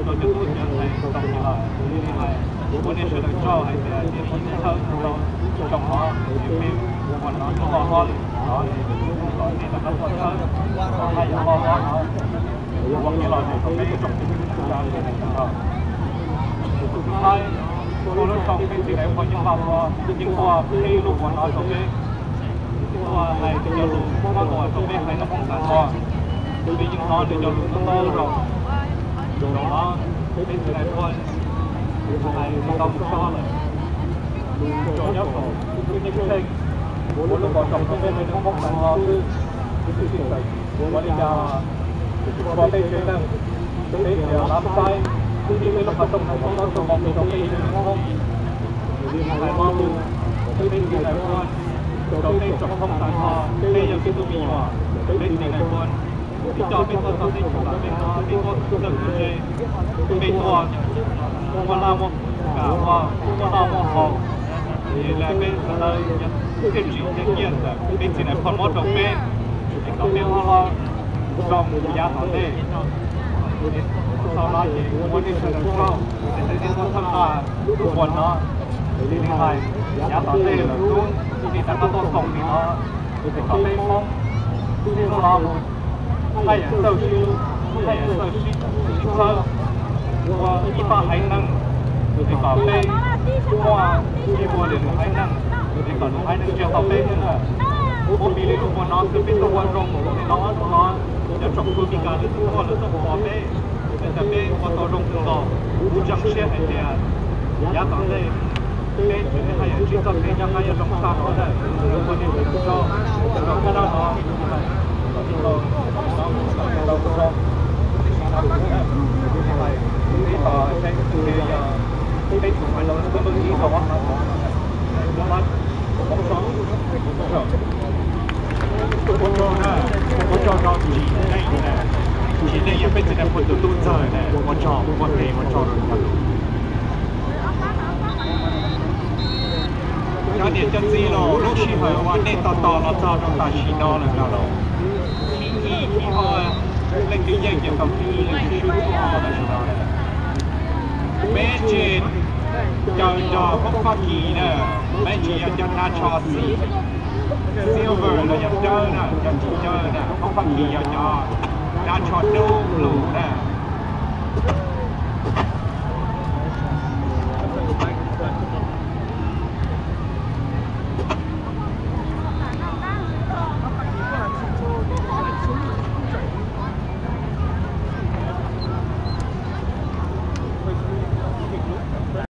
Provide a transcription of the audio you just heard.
rau cov tub cov ntxhais tau kis los li hais, ua nej sawv daws tsaug hais tias nej sib txhawb rau tsoom no, peb ua no lub hlob hlob li no, nej rov qab tuaj txhawb, haj yam hlob hlob no, ua kev lom zem rau peb tsoom kwv tij neej tsa sawv daws. Tus thawj ua lub xyoo peb txiv lawv pog yeej pab ua, yeej tuaj qhib lub vuas no rau peb, tuaj hais cov lus pab ua rau peb haiv neeg Hmoob tag nrho. Peb yeej hnov nws cov lus ntau zaus, zaum no peb txiv lawv pog hais tau mus txog lawm, tsuas nyob saum tus tub ceeb tsheej ua lub qhov rooj rau peb haiv neeg Hmoob tag nrho xwb. Ua li cas ua peb tsev neeg, peb txiav lav saib, peb lub qhov rooj no tau txoj moo rau peb tsev neeg Hmoob. Hais lo lus, peb txiv lawv pog, rau peb tsoom Hmoob tag nrho, peb yog peb tug me nyuam, peb txiv lawv pog, peb coj peb tuaj txog teb chaws los peb hnov peb tuaj txog txawj txawj ze, peb tuaj muaj laj muaj kam ua, muaj noj muaj haus, es lawv peb sawv daws thiaj tsim thiaj nyiaj ntawm peb txiv lawv pog muab rau peb, es kom peb hlob hlob zoo yav tom ntej. Txog no ces ua nej sawv daws tsaug, es nej tuaj txhawb nqa lub vuas no, li hais yav tom ntej lawm tub nej rov qab tuaj koom li no, es kom peb Hmoob sib hlub, haj yam txawj sib hlub, haj yam txawj sib txhawb, ua ib pab haiv neeg, es kom peb muaj kev ua li lwm haiv neeg, es kom lwm haiv neeg ntsia tau peb thiab na. Muab piv li lub vuas no xwb peb tuaj ua zoo li no, cov tsoom fwv Meskas lawv tuaj ua lawv tuaj pom peb, es tas peb ua tau zoo kawg nkaus. Kuv ntseeg siab hais tias yav tom ntej peb tseem haj yam ntsib txoj kev nyob qab nyob zoo tshaj no na. Ua nej sawv daws tsaug, rau qhov no peb tos saib tus ke yog peb tus hais no xwb, peb ib tau ob hmos. Ua tsaug na, ua tsaug rau tsim neej na, tsim neej yog peb txiv neej pog tus tub ntxawg na, ua tsaug, ua tes ua tsaug rau cov tub. Cov niam cov txiv los, lub sij hawm uas nej tos tos los txog rau tam sim no lawm no los, khib ib khib ob, leej twg yeej ces tau khib ib, leej twg swb tau tam sim no lawm. Peb tseem caw nrog Hmoob Fab Kis na, peb tseem yog cov hnav tsho xim silver los yog dawb na, cov txiv dawb na, Hmoob Fab Kis yog cov hnav tsho dub lug na.